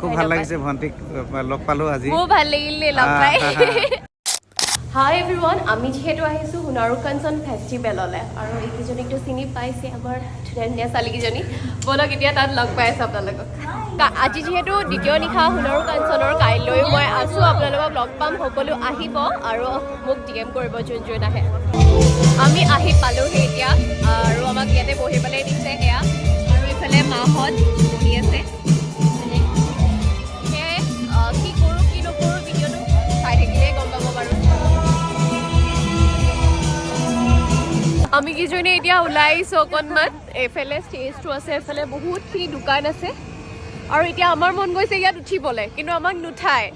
খুব ভাল লাগিছে, ভণ্টিক লগ পালোঁ আজি। মোৰ ভাল লাগিল দেই লগ পাই। হাই এভৰিৱান, আমি যিহেতু আহিছোঁ সোণাৰু কাঞ্চন ফেষ্টিভেললৈ আৰু এইকেইজনীকতো চিনি পাইছে, আমাৰ ধুনীয়া ধুনীয়া ছোৱালীকেইজনী। ব'লক, এতিয়া তাত লগ পাই আছোঁ আপোনালোকক। আজি যিহেতু দ্বিতীয় নিশা সোণাৰু কাঞ্চনৰ, কাইলৈ মই আছোঁ, আপোনালোকক লগ পাম। সকলো আহিব আৰু মোক ডিএম কৰিব যোন যোন আহে। আমি আহি পালোহি এতিয়া আৰু আমাক ইয়াতে বহিবলৈ দিছে এয়া আৰু এইফালে মাহঁত বহি আছে। সেয়াই, কি কৰোঁ কি নকৰোঁ ভিডিঅ'টো চাই থাকিলেই গম পাব বাৰু। আমি কেইজনী এতিয়া ওলাই আহিছোঁ অকণমান। এইফালে ষ্টেজটো আছে, এইফালে বহুতখিনি দোকান আছে আৰু এতিয়া আমাৰ মন গৈছে ইয়াত উঠিবলৈ, কিন্তু আমাক নুঠায়।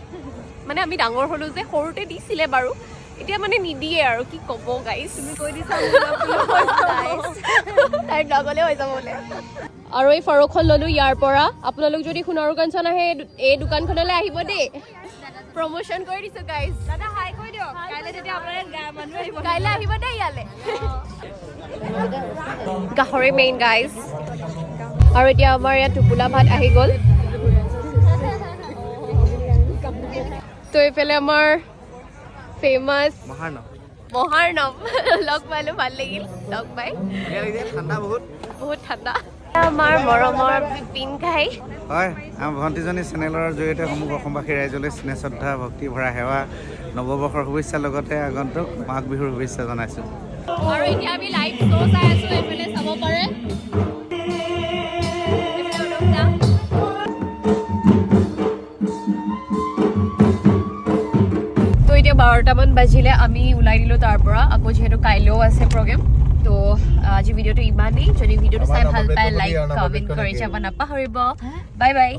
মানে আমি ডাঙৰ হ'লো যে, সৰুতে দিছিলে বাৰু, এতিয়া মানে নিদিয়ে আৰু কি ক'ব গাইছ। তুমি কৈ দিছা, তাইৰ ব্লগলে হৈ যাব বোলে। আৰু এই ফৰকখন ল'লো ইয়াৰ পৰা। আপোনালোক যদি সোণাৰু কাঞ্চন আহে, এই দোকানখনলৈ আহিব দেই। প্ৰমোশ্যন কৰি দিছোঁ গাইজ। দাদা, হাই কৈ দিয়ক। কাইলৈ যেতিয়া আপোনাৰ গাঁৱৰ মানুহ আহিব। কাইলৈ আহিব দেই ইয়ালে। গাহৰি মেইন গাইজ। আৰু এতিয়া আমাৰ ইয়াত টোপোলা ভাত আহি গ'ল। তো এইফালে আমাৰ ফেমাছ মহাৰ্ণৱ। মহাৰ্ণৱ লগ পালো, ভাল লাগিল লগ পাই। ধুনীয়া লাগিছে, ঠাণ্ডা বহুত। বহুত ঠাণ্ডা। আমাৰ মৰমৰ বিপিন ঘাই। হয়, আমাৰ ভণ্টিজনী চেনেলৰ জৰিয়তে সমূহ অসমবাসী ৰাইজলৈ স্নেহ শ্ৰদ্ধা ভক্তি ভৰা সেৱা, নৱবৰ্ষৰ শুভেচ্ছা, লগতে আগন্তুক মাঘ বিহুৰ শুভেচ্ছা জনাইছোঁ। আৰু এতিয়া আমি লাইভ শ্ব' চাই আছো, এইফালে চাব পাৰে। এইফালে অনুপ দা। তো এতিয়া 12টামান বাজিলে, আমি ওলাই দিলোঁ তাৰ পৰা। আকৌ যিহেতু কাইলৈও আছে প্ৰগ্ৰেম। তো আজি ভিডিঅ'টো ইমানেই। যদি ভিডিঅ'টো চাই ভাল পায়, লাইক কমেণ্ট কৰি যাব নাপাহৰিব। Bye bye.